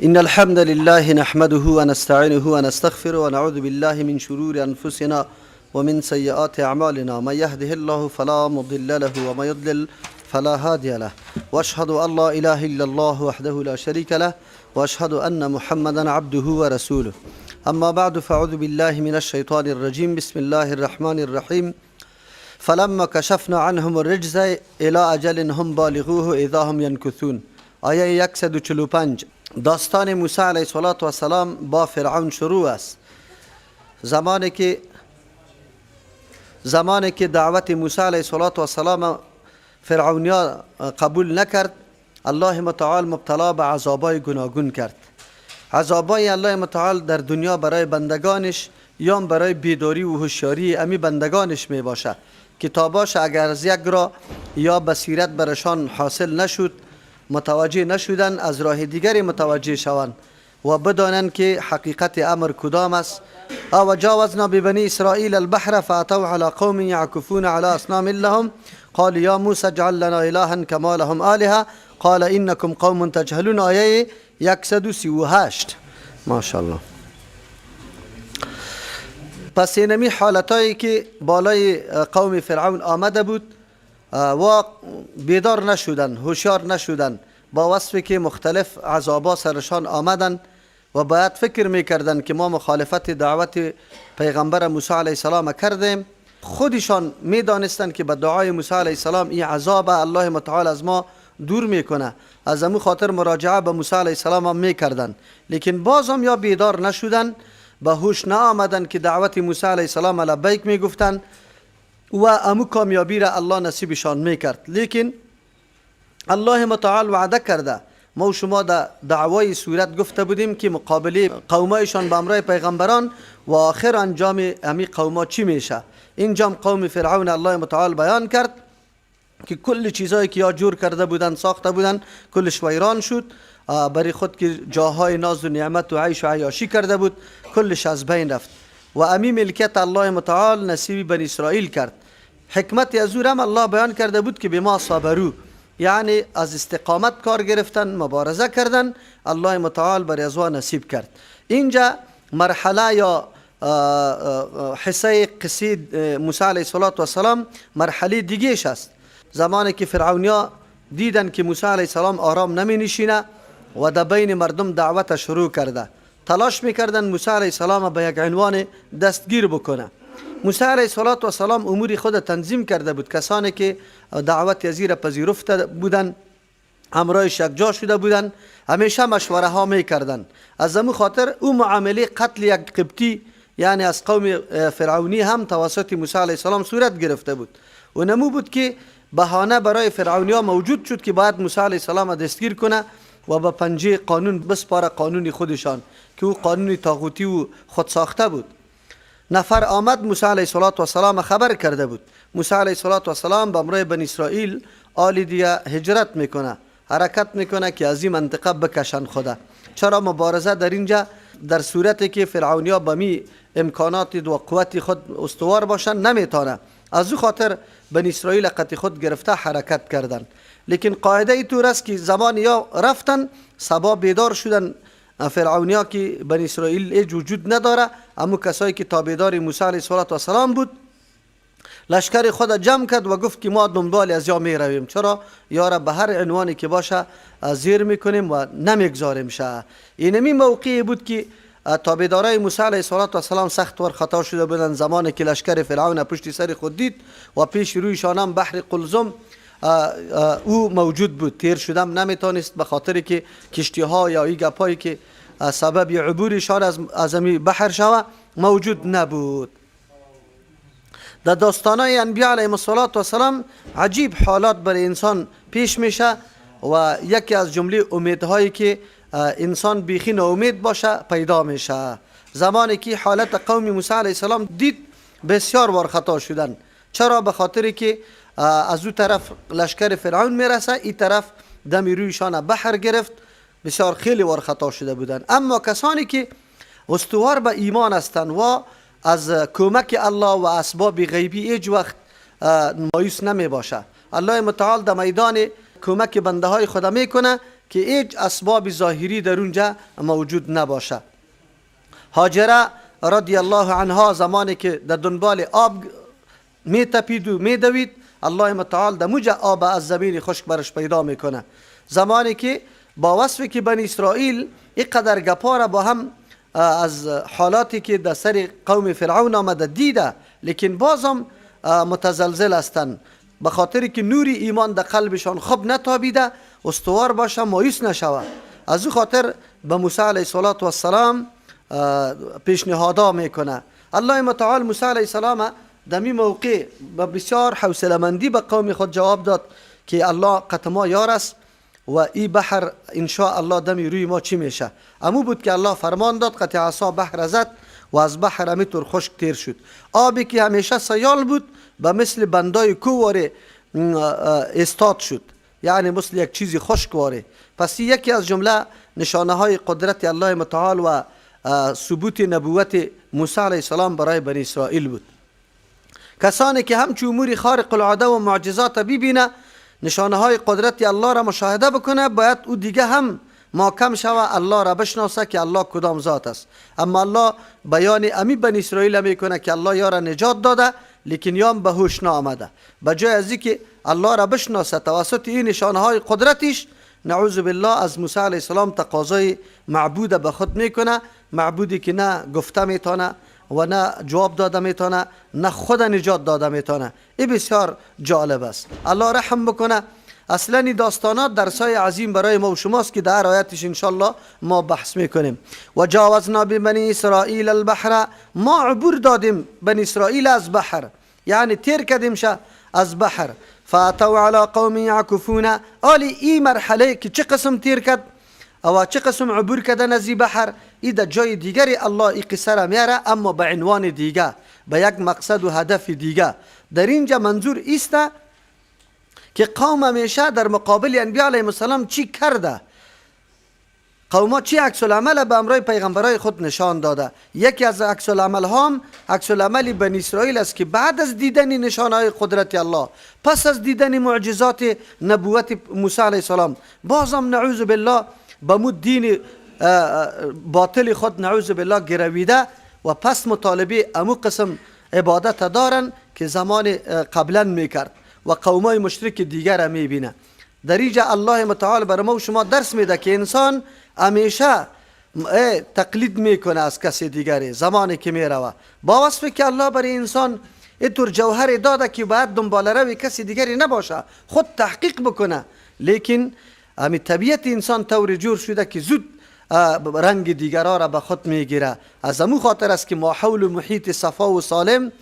إن الحمد لله نحمده ونستعينه ونستغفره ونعوذ بالله من شرور أنفسنا ومن سيئات أعمالنا، من يهده الله فلا مضل له ومن يضلل فلا هادي له، وأشهد أن لا إله إلا الله وحده لا شريك له، وأشهد أن محمدا عبده ورسوله. أما بعد، فأعوذ بالله من الشيطان الرجيم. بسم الله الرحمن الرحيم. فلما كشفنا عنهم الرجز إلى أجل هم بالغوه إذا هم ينكثون. آیه 145. داستان موسی علیه السلام با فرعون شروع است. زمانی که دعوت موسی علیه السلام فرعونیا قبول نکرد، الله متعال مبتلا به عذابای گوناگون کرد. عذابای الله متعال در دنیا برای بندگانش یا برای بیداری و هوشیاری امی بندگانش می باشه که تا باشه اگر از یک را یا بصیرت برشان حاصل نشد، متوجه نشدن، از راه دیگری متوجه شوند و بدانند که حقیقت امر کدام است. و جاوزنا ببني اسرائيل البحر فاتوا على قوم يعكفون على اصنام لهم قال يا موسى اجعل لنا الها كما لهم آلهة قال انكم قوم تجهلون. آیه 138. ماشاءالله. پس اینمی حالتایی که بالای قوم فرعون آمده بود و بیدار نشدن، هوشیار نشدن، با وصفی که مختلف عذابا سرشان آمدن و باید فکر میکردن که ما مخالفت دعوت پیغمبر موسی علیه السلام کردیم. خودشان میدانستند که به دعای موسی علیه السلام این عذاب الله متعال از ما دور میکنه. از امو خاطر مراجعه به موسی علیه السلام هم میکردن، لیکن بازم یا بیدار نشدن، به هوش نه آمدن که دعوت موسی علیه السلام لبیک میگفتن و امو کامیابی را الله نصیبشان میکرد. لیکن الله متعال وعده کرده. ما و شما در دعوای صورت گفته بودیم که مقابله قومایشان به امرای پیغمبران و آخر انجام امی قوما چی میشه. اینجام قوم فرعون الله متعال بیان کرد که کل چیزهایی که یا جور کرده بودن، ساخته بودن، کلش ویران شد. برای خود که جاهای ناز و نعمت و عیش و عیاشی کرده بود، کلش از بین رفت و امی ملکیت الله متعال نصیب بنی اسرائیل کرد. حکمت از هم الله بیان کرده بود که بما صبروا، یعنی از استقامت کار گرفتن، مبارزه کردن، الله متعال بر ازوا نصیب کرد. اینجا مرحله یا حصه قصه موسی علیه السلام مرحله دیگهش است. زمانی که فرعونیا دیدن که موسی علیه السلام آرام نمی نشینه و در بین مردم دعوت شروع کرده، تلاش میکردن موسی علیه السلام به یک عنوان دستگیر بکنه. موسی علیه السلام امور خود تنظیم کرده بود. کسانی که دعوت ازی را پذیرفته بودن، همراهش یک جا شده بودن، همیشه مشوره ها میکردن. از امو خاطر او معامله قتل یک قبطی، یعنی از قوم فرعونی، هم توسط موسی علیه السلام صورت گرفته بود و نمو بود که بهانه برای فرعونی ها موجود شد که باید موسی علیه السلام دستگیر کنه و به پنجه قانون بسپاره، قانون خودشان که او قانون طاغوتی و خود ساخته بود. نفر آمد، موسی علیه السلام خبر کرده بود. موسی علیه السلام به امرای بنی اسرائیل آلی دیگه هجرت میکنه، حرکت میکنه که از این منطقه بکشن خوده. چرا مبارزه در اینجا در صورتی که فرعونیا به می امکانات و قوت خود استوار باشن نمیتونه. از او خاطر بنی اسرائیل قطع خود گرفته حرکت کردن. لیکن قاعده ای طور است که زمان یا رفتن، صبا بیدار شدن فرعونیا که بنی اسرائیل هیچ وجود نداره. اما کسایی که تابعدار موسی علیه السلام بود، لشکر خود جمع کرد و گفت که ما دنبال از یا می رویم. چرا یارا به هر عنوانی که باشه زیر میکنیم و نمیگذاریم شه. اینمی موقعی بود که تابعدارای موسی علیه السلام سخت ور خطا شده بودند. زمانی که لشکر فرعون پشت سر خود دید و پیش رویشان هم بحر قلزم او موجود بود، تیر شدم نمیتونست، به خاطر که کشتی ها یا ای گپایی که سبب عبورشان از امی بحر شوه موجود نبود. در داستانای انبیاء علیهم السلام عجیب حالات برای انسان پیش میشه و یکی از جمله امیدهایی که انسان بیخی ناامید باشه پیدا میشه. زمانی که حالت قوم موسی علیه السلام دید، بسیار وار خطا شدن. چرا؟ به خاطر که از او طرف لشکر فرعون میرسه، این طرف دم رویشان بحر گرفت. بسیار خیلی وار خطا شده بودن. اما کسانی که استوار به ایمان هستند و از کمک الله و اسباب غیبی هیچ وقت مایوس نمی باشه، الله متعال در میدان کمک بنده های خدا میکنه. که هیچ اسباب ظاهری در اونجا موجود نباشه. هاجره رضی الله عنها زمانی که در دنبال آب می تپید و می دوید، الله متعال در موجه آب از زمین خشک برش پیدا میکنه. زمانی که با وصفی که بنی اسرائیل اینقدر گپا را با هم از حالاتی که در سر قوم فرعون آمده دیده، لیکن بازم متزلزل هستند، به خاطر که نور ایمان در قلبشان خوب نتابیده، استوار باشه، مایوس نشوه. از او خاطر به موسی علیه السلام پیشنهادا میکنه. الله متعال موسی علیه السلام دمی موقع به بسیار حوصله مندی به قوم خود جواب داد که الله قطما یار است و ای بحر ان شاء الله دمی روی ما چی میشه. امو بود که الله فرمان داد، قطع عصا بحر زد و از بحر همیطور خشک تیر شد. آبی که همیشه سیال بود به مثل بندای کوواره استاد شد، یعنی مثل یک چیزی خشکواره. پس یکی از جمله نشانه های قدرت الله متعال و ثبوت نبوت موسی علیه السلام برای بنی اسرائیل بود. کسانی که همچو امور خارق العاده و معجزات ببینه، نشانه های قدرت الله را مشاهده بکنه، باید او دیگه هم محکم شوه، الله را بشناسه که الله کدام ذات است. اما الله بیان امی بنی اسرائیل میکنه که الله یارا نجات داده، لیکن یام به هوش نآمده. به جای از اینکه الله را بشناسه توسط این نشانه های قدرتش، نعوذ بالله از موسی علیه السلام تقاضای معبود به خود میکنه، معبودی که نه گفته میتونه و نه جواب داده میتونه، نه خود نجات داده میتونه. این بسیار جالب است. الله رحم بکنه. اصلا این داستانات درسای عظیم برای ما و شماست که در آیاتش انشالله ما بحث میکنیم. و جاوزنا ببنی اسرائیل البحر، ما عبور دادیم بنی اسرائیل از بحر، یعنی تیر کردیم شه از بحر. فاتوا علی قوم یعکفون، آلی این مرحله که چه قسم تیر کرد او چه قسم عبور کردن از این بحر، ای در جای دیگری الله ای قصه را میاره، اما به عنوان دیگه، به یک مقصد و هدف دیگه. در اینجا منظور ایست که قوم همیشه در مقابل انبیاء علیهم السلام چی کرده، قوما چی عکس العمل به امرای پیغمبرای خود نشان داده. یکی از عکس العمل هم عکس العمل بنی اسرائیل است که بعد از دیدن نشانهای قدرت الله، پس از دیدن معجزات نبوت موسی علیه السلام، بازم نعوذ بالله به مو دین باطل خود نعوذ بالله گرویده و پس مطالبه امو قسم عبادت دارن که زمان قبلا میکرد و قومای مشرک دیگر را میبینه. در اینجا الله متعال بر ما و شما درس میده که انسان همیشه تقلید میکنه از کسی دیگری زمانی که میروه، با وصف که الله برای انسان اینطور جوهر داده که باید دنبال روی کسی دیگری نباشه، خود تحقیق بکنه، لیکن امی طبیعت انسان طور جور شده که زود رنگ دیگرها را به خود میگیره. از امو خاطر است که ماحول و محیط صفا و سالم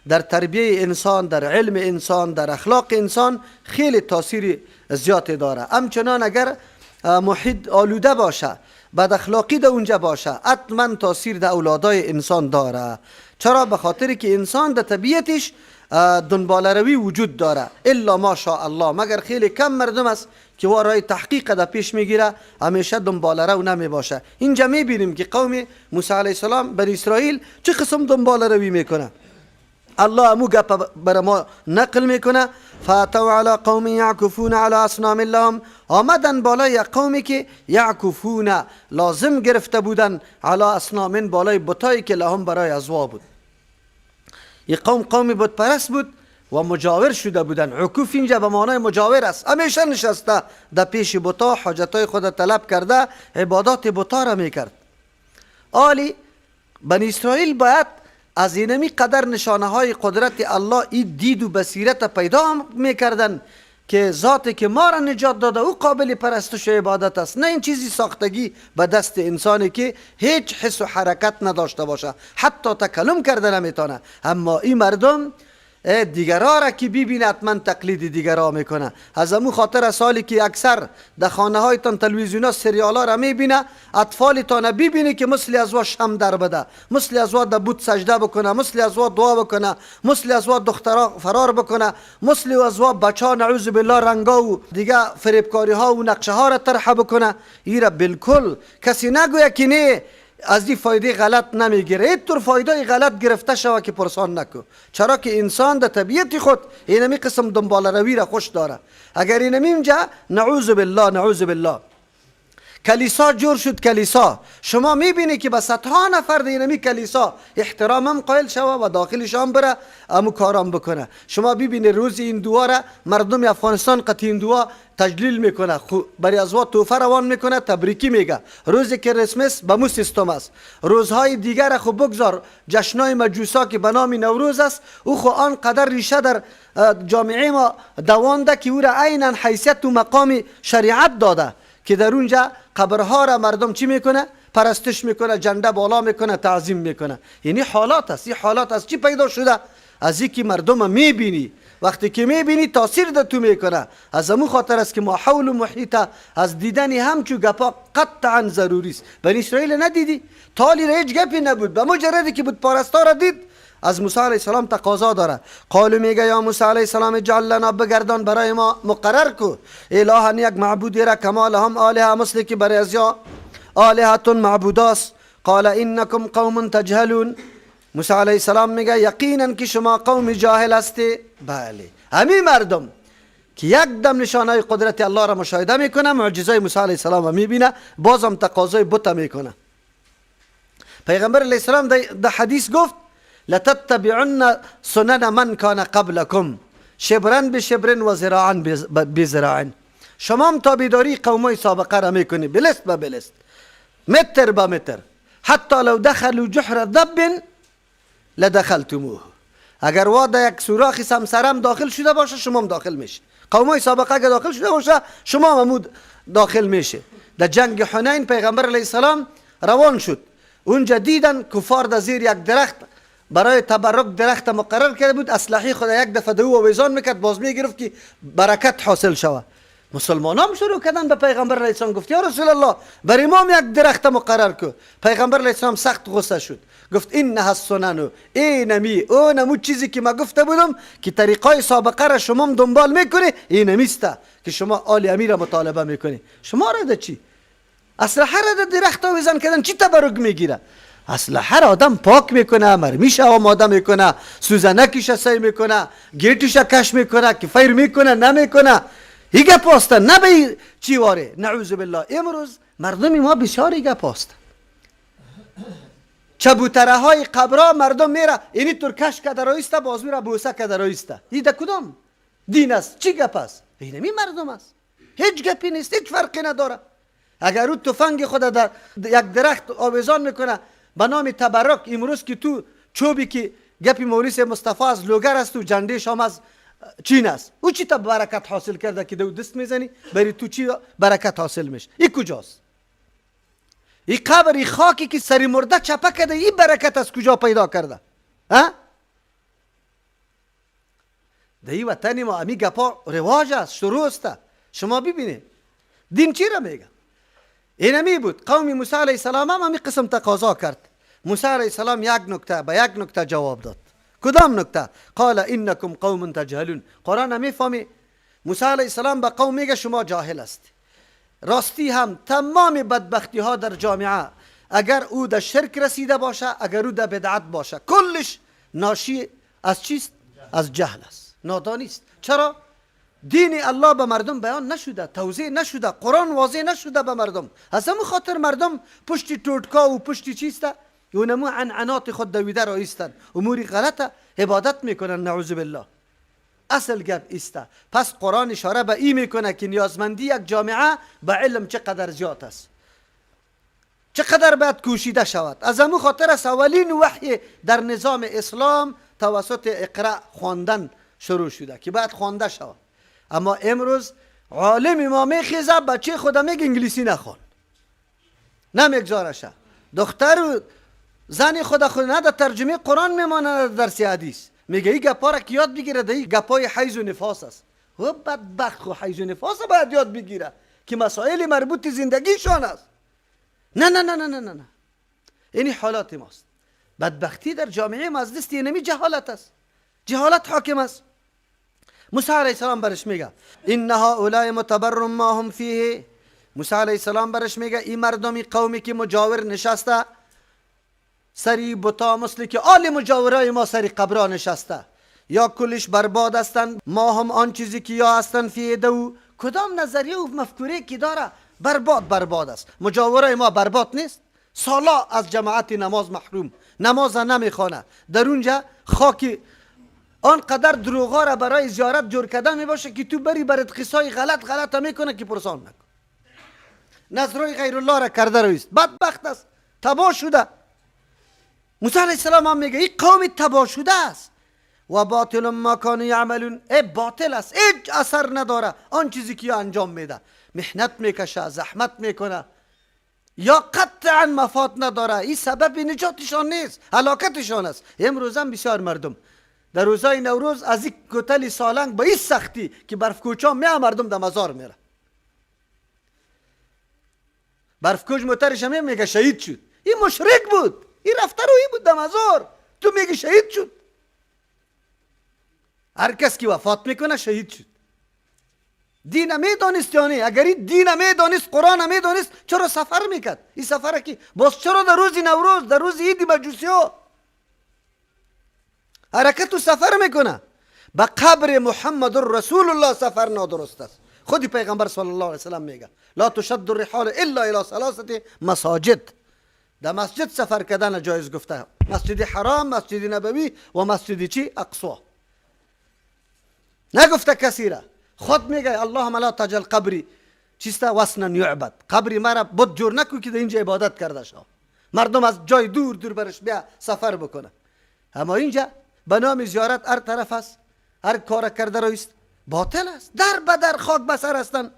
در تربیه انسان، در علم انسان، در اخلاق انسان خیلی تاثیر زیاد داره. همچنان اگر محیط آلوده باشه، بد اخلاقی در اونجا باشه، حتما تاثیر در اولادای انسان داره. چرا؟ به خاطر که انسان در طبیعتش دنبال روی وجود داره، الا ما شاء الله، مگر خیلی کم مردم است که وارای تحقیق در پیش میگیره، همیشه دنبال رو نمی باشه. اینجا میبینیم که قوم موسی علیه السلام بنی اسرائیل چه قسم دنبال روی میکنه. الله امو گپ بر ما نقل میکنه. فاتوا علی قوم یعکفون علی اصنام لهم، آمدن بالای قومی که یعکفون لازم گرفته بودن، علی اصنام بالای بتایی که لهم برای ازوا بود. این قوم قوم بت پرست بود و مجاور شده بودن. عکوف اینجا به معنای مجاور است، همیشه نشسته در پیش بتا، حاجتای خود طلب کرده، عبادات بتا را میکرد. آلی بنی اسرائیل باید از اینمی قدر نشانه های قدرت الله این دید و بصیرت پیدا میکردن که ذاتی که ما را نجات داده او قابل پرستش و عبادت است، نه این چیزی ساختگی به دست انسانی که هیچ حس و حرکت نداشته باشه، حتی تکلم کرده نمیتونه. اما این مردم دیگرها را که ببینه حتما تقلید دیگرها میکنه. از امو خاطر سالی که اکثر در خانه هایتان تلویزیون ها سریال ها را میبینه، اطفالتان ببینه که مثل از وا شم در بده، مثل از وا در بت سجده بکنه، مثل از وا دعا بکنه، مثل از وا دخترها فرار بکنه، مثل از وا بچه ها نعوذ بالله رنگا و دیگه فریبکاری ها و نقشه ها را طرح بکنه. ایره بالکل کسی نگویه که نه از این فایده غلط نمیگیره، اینطور فایده غلط گرفته شوه که پرسان نکو. چرا که انسان در طبیعت خود اینمی قسم دنبال روی را خوش داره. اگر اینمی اینجا نعوذ بالله نعوذ بالله کلیسا جور شد. کلیسا شما میبینی که به صدها نفر در اینمی کلیسا احترامم قائل شوه و داخلش هم بره امو کارام بکنه. شما ببینی روز این دعا را مردم افغانستان قطعی این دعا تجلیل میکنه، برای ازوا توفه روان میکنه، تبریکی میگه. روزی که رسمس به مو سیستم است. روزهای دیگر خو بگذار، جشنای مجوسا که به نام نوروز است، او خو آنقدر ریشه در جامعه ما دوانده که او را عینا حیثیت و مقام شریعت داده که در اونجا قبرها را مردم چی میکنه؟ پرستش میکنه، جنده بالا میکنه، تعظیم میکنه. یعنی حالات است. این حالات از چی پیدا شده؟ از اینکه مردم میبینی، وقتی که میبینی تاثیر در تو میکنه. از امو خاطر است که ما حول و محیط از دیدن همچو گپا قطعا ضروری است. بنی اسرائیل ندیدی؟ تالی را هیچ گپی نبود، به مجردی که بود پارستا را دید از موسی علیه السلام تقاضا داره. قالو میگه یا موسی علیه السلام اجعل لنا، بگردان برای ما مقرر کو الها یک معبودی را، کما لهم آلهه، مثل که برای از یا آلهتون معبوداست. قال انکم قوم تجهلون. موسی علیه السلام میگه یقینا که شما قوم جاهل هستی. بله، همین مردم که یک دم نشانه قدرت الله را مشاهده میکنه، معجزه موسی علیه السلام را میبینه، بازم تقاضای بت میکنه. پیغمبر علیه السلام در حدیث گفت لتتبعن سنن من کان قبلکم شبرا بشبر و ذراعا بذراع. شما هم تابعداری قومای سابقه را میکنی، بلست به بلست، متر به متر، حتی لو دخلوا جحر ضب لدخلتموه. اگر واده یک سوراخ سمسرم داخل شده باشه شما هم داخل میشه. قومای سابقه که داخل شده باشه شما هم داخل میشه. در جنگ حنین پیغمبر علیه السلام روان شد، اونجا دیدن کفار در زیر یک درخت برای تبرک درخت مقرر کرده بود، اسلحه خود یک دفعه دو آویزان میکرد، باز میگرفت که برکت حاصل شود. مسلمان هم شروع کردن به پیغمبر علیه السلام گفت یا رسول الله برای ما یک درخت مقرر کو. پیغمبر علیه السلام سخت غصه شد، گفت اینها السنن، اینمی اونمو چیزی که ما گفته بودم که طریقای سابقه را شما دنبال میکنی، اینمیسته که شما آل امیر مطالبه میکنی. شما را ده چی؟ اسلحه را ده درخت آویزان کردن چی تبرک میگیره؟ اسلحه را آدم پاک میکنه، مرمیش آماده میکنه، سوزنکیش سعی میکنه، گیتش کش میکنه، که فیر میکنه نمیکنه، ای گپ هست نه به چی واره. نعوذ بالله. امروز مردم ما بسیار ای گپ هست. چبوتره های قبرا مردم میره اینی تور کش کده رایسته، باز میره بوسه کده رایسته. این ده کدام دین است؟ چی گپ است؟ اینمی مردم است. هیچ گپی نیست، هیچ فرقی نداره. اگر او تفنگ خود در یک درخت آویزان میکنه به نام تبرک، امروز که تو چوبی که گپی مولوی مصطفی از لوگر است و جنده هم از چین است، او چی تا برکت حاصل کرده که دو دست میزنی بری تو چی برکت حاصل میشه؟ این کجاست؟ این قبر، این خاکی که سری مرده چپه کرده، این برکت از کجا پیدا کرده؟ ها؟ در این وطن ما امی گپا رواج است، شروع است. شما ببینید دین چی را میگه؟ اینمی بود. قوم موسی علیه السلام هم همی قسم تقاضا کرد. موسی علیه السلام یک نکته به یک نکته جواب داد. کدام نکته؟ قال انکم قوم تجهلون. قرآن نمیفهمی. موسی علیه السلام به قوم میگه شما جاهل است. راستی هم تمام بدبختی ها در جامعه اگر او در شرک رسیده باشه، اگر او در بدعت باشه، کلش ناشی از چیست؟ از جهل است، نادانی است. چرا؟ دین الله به مردم بیان نشده، توضیح نشده، قرآن واضح نشده به مردم. از همون خاطر مردم پشت توتکا و پشت چیست؟ اونمو عنعنات خود دویده را ایستن، اموری غلطه عبادت میکنن، نعوذ بالله. اصل گپ ایسته. پس قرآن اشاره به ای میکنه که نیازمندی یک جامعه به علم چقدر زیاد است، چقدر باید کوشیده شود. از همون خاطر است اولین وحی در نظام اسلام توسط اقرأ خواندن شروع شده که باید خوانده شود. اما امروز عالم ما میخیزه بچه خود میگه انگلیسی نخوان، نمیگذارشه. دختر و زن خود نه در ترجمه قرآن میمانه نه در درس حدیث. میگه این گپا را که یاد بگیره، در این گپای حیض و نفاس است. و بدبخت خو حیض و نفاس باید یاد بگیره که مسائل مربوط زندگیشان است. نه نه نه نه نه نه، اینی حالات ماست. بدبختی در جامعه ما از دست اینمی جهالت است، جهالت حاکم است. موسی علیه السلام برش میگه ان هؤلاء متبر ما هم فیه. موسی علیه السلام برش میگه این مردمی قومی که مجاور نشسته سری بتا، مثل که آل مجاورای ما سری قبرا نشسته، یا کلش برباد هستند، ما هم آن چیزی که یا هستند فیه دو. کدام نظریه و مفکوره که داره برباد برباد است. مجاورای ما برباد نیست؟ سالا از جماعت نماز محروم، نماز نمیخوانه، در اونجا خاک آنقدر دروغا را برای زیارت جور کرده میباشه که تو بری برات قصای غلط غلط میکنه که پرسان نکن. نظرای غیر الله را کرده رویست، بدبخت است، تباه شده. موسی علیه السلام هم میگه این قوم تباه شده است. و باطل ما کانوا یعملون، ای باطل است، هیچ اثر نداره آن چیزی که انجام میده. محنت میکشه، زحمت میکنه، یا قطعا مفاد نداره. این سبب نجاتشان نیست، هلاکتشان است. امروز هم بسیار مردم در روزای نوروز از این کتل سالنگ با این سختی که برف کوچا می مردم در مزار میره، برف کوچ موترش هم میگه شهید شد. این مشرک بود، این رفته روی بود در مزار، تو میگی شهید شد. هر کس که وفات میکنه شهید شد. دین میدانست یا نه؟ اگر این دین میدانست، قرآن میدانست، چرا سفر میکرد؟ این سفر که باز چرا در روز نوروز، در روز عید مجوسی ها حرکت و سفر میکنه؟ به قبر محمد رسول الله سفر نادرست است. خود پیغمبر صلی الله علیه وسلم میگه لا تشد الرحال الا الى ثلاثه مساجد. در مسجد سفر کردن جایز گفته، مسجد حرام، مسجد نبوی و مسجد چی؟ اقصا. نگفته کسی را، خود میگه اللهم لا تجعل قبری چیست وثنا یعبد، قبری مرا بت جور نکن که در اینجا عبادت کرده شو، مردم از جای دور دور برش بیا سفر بکنه. اما اینجا به نام زیارت هر طرف است، هر کار کرده رویست، باطل است، در به در خاک به سر هستند.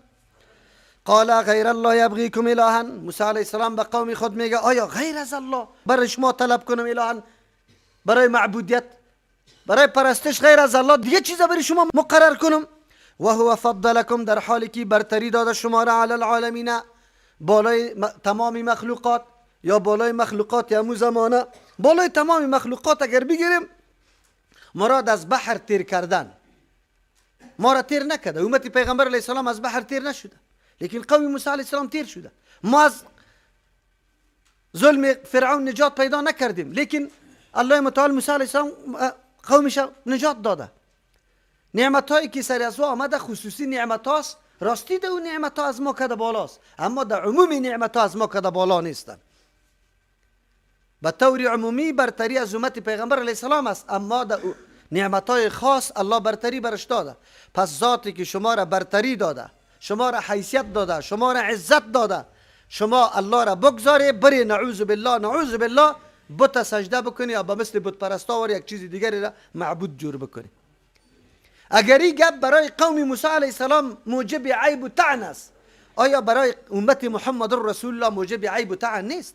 قال غیر الله یبغیکم الها، موسی علیه السلام به قوم خود میگه آیا غیر از الله برای شما طلب کنم الها، برای معبودیت، برای پرستش غیر از الله دیگه چیز برای شما مقرر کنم؟ و هو فضلکم، در حالی که برتری داده شما را علی العالمین، بالای تمام مخلوقات یا بالای مخلوقات یا زمانه، بالای تمام مخلوقات اگر بگیریم مراد از بحر تیر کردن، ما را تیر نکرده. امت پیغمبر علیه السلام از بحر تیر نشده، لیکن قوم موسی علیه السلام تیر شده. ما از ظلم فرعون نجات پیدا نکردیم، لیکن الله متعال موسی علیه السلام قومش نجات داده. نعمت هایی که سر از او آمده خصوصی نعمت هاست، راستی ده او نعمت ها از ما کده بالاست، اما در عموم نعمت ها از ما کده بالا نیستن. به طور عمومی برتری از امت پیغمبر علیه السلام است، اما در نعمت های خاص الله برتری برش داده. پس ذاتی که شما را برتری داده، شما را حیثیت داده، شما را عزت داده، شما الله را بگذاری بری نعوذ بالله نعوذ بالله بت سجده بکنی یا به مثل بت پرستا و یک چیز دیگری را معبود جور بکنی. اگر این گپ برای قوم موسی علیه السلام موجب عیب و طعن است، آیا برای امت محمد رسول الله موجب عیب و طعن نیست؟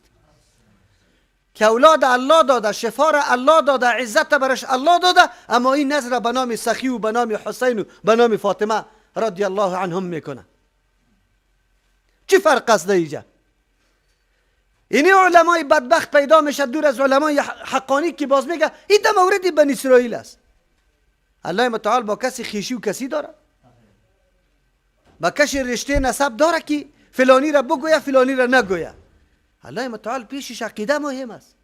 که اولاد الله داده، شفا را الله داده، عزت برش الله داده، اما این نظر به نام سخی و به نام حسین و به نام فاطمه رضی الله عنهم میکنه. چی فرق است اینجا؟ اینی علمای بدبخت پیدا میشه دور از علمای حقانی که باز میگه این در مورد بنی اسرائیل است. الله متعال با کسی خیشی و کسی داره، با کسی رشته نسب داره که فلانی را بگویه فلانی را نگویه. الله متعال پیشش عقیده مهم است.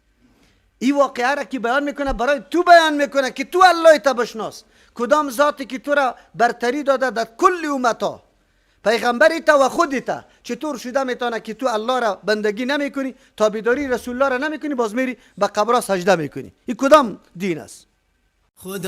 این واقعه را که بیان میکنه برای تو بیان میکنه که تو الله تا بشناس، کدام ذاتی که تو را برتری داده در کل امتا، پیغمبری تا و خودی تا، چطور شده میتونه که تو الله را بندگی نمیکنی، تابعداری رسول الله را نمیکنی، باز میری به قبر سجده میکنی؟ این کدام دین است؟ خدا